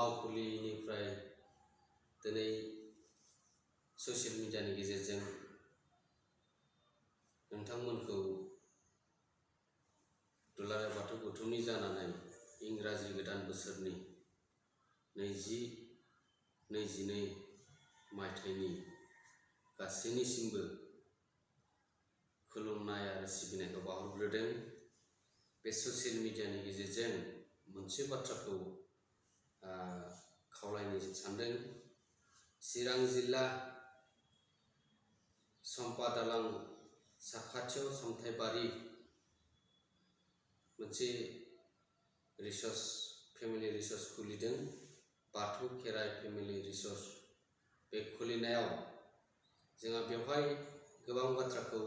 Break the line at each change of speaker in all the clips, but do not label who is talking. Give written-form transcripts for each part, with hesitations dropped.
मावखुलिनिफ्राय दिनै ससियेल मिडियानि गेजेरजों नोंथांमोनखौ दुलाराय बाथौ गौथुमनि जानानै इंराजि गोदान बोसोरनि 2022 मायथाइनि गासैनिसिमबो खुलुमनाय आरो सिबिनायखौ बावहरग्रोदों। बे ससियेल मिडियानि गेजेरजों मोनसे बाथ्राखौ खावलायनो सानदों। चिरां जिल्ला सम्पा दालां साखाथियाव सामथाइबारि मोनसे फेमिलि रिसर्स खुलिदों, बाथौ खेराइ फेमिलि रिसर्स। बे खुलिनायाव जोंहा बेवहाय गोबां बाथ्राखौ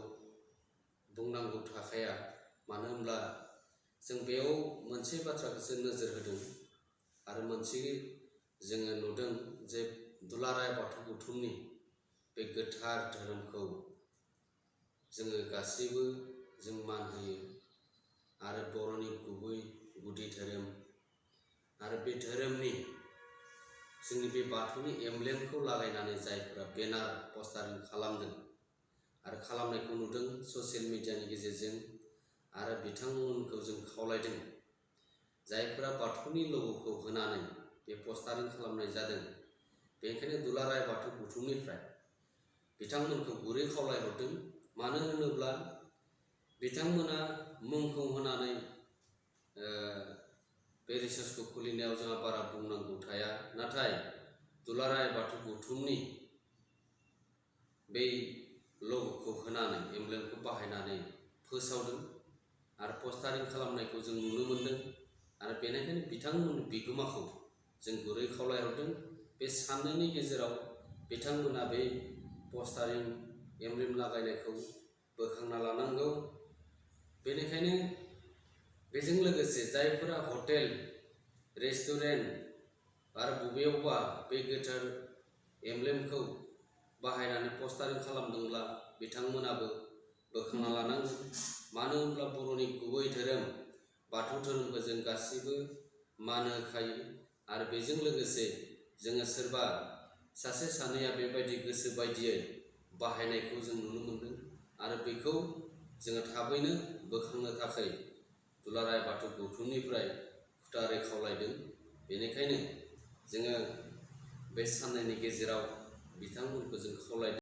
बुंनांगौ थाखाया, मानो होनब्ला जों बेयाव मोनसे बाथ्राखौसो नोजोर होदों आरो मोनसे जोङो नुदों जे दुलाराय बाथौ गौथुमनि बे गोथार धोरोमखौ जोङो गासैबो जों मान होयो आरो बर'नि गुबै गुदि धोरोम आरो बे धोरोमनि जोंनि बे बाथौनि एमब्लेमखौ लागायनानै जायफोरा बेनार पस्टारिं खालामदों आरो खालामनायखौ नुदों ससियेल मिडियानि गेजेरजों, आरो बिथांमोनखौ जों खावलायदों जायफोरा बाथौनि ल'ग'खौ होनानै बे पस्टारिं खालामनाय जादों, बेनिखायनो दुलाराय बाथौ गौथुमनिफ्राय बिथांमोनखौ गुरै खावलायहरदों। मानो होनोब्ला बिथांमोना मुंखौ होनानै बे रिसर्सखौ खुलिनायाव जोंहा बारा बुंनांगौ थाया, नाथाय दुलाराय बाथौ गौथुमनि बै ल'ग'खौ होनानै एमब्लेमखौ बाहायनानै फोसावदों आरो पस्टारिं खालामनायखौ जों नुनो मोनदों। आरो बेनिखायनो बिथांमोननि बिगोमाखौ जों गुरै खावलायहरदों बे साननैनि गेजेराव बिथांमोना बे पस्टारिं एमब्लेम लागायनायखौ बोखांना लानांगौ। बेनिखायनो बेजों लोगोसे जायफोरा हटेल, रेस्टुरेन्ट आरो बबेयावबा बे गोथार एमब्लेमखौ बाहायनानै पस्टारिं खालामदोंब्ला बिथांमोनाबो बोखांना लानांगौ। मानो होनब्ला बर'नि गुबै धोरोम बाथौ धोरोमखौ जों गासैबो मान होखायो आरो बेजों लोगोसे जोङो सोरबा सासे सानैया बेबायदि गोसो बायदियै बाहायनायखौ जों नुनो मोनदों आरो बेखौ जोङो थाबैनो बोखांनो थाखाय दुलाराय बाथौ गौथुमनिफ्राय खुथारै खावलायदों। बेनिखायनो जोङो बे साननैनि गेजेराव बिथांमोनखौ जों खावलायदों।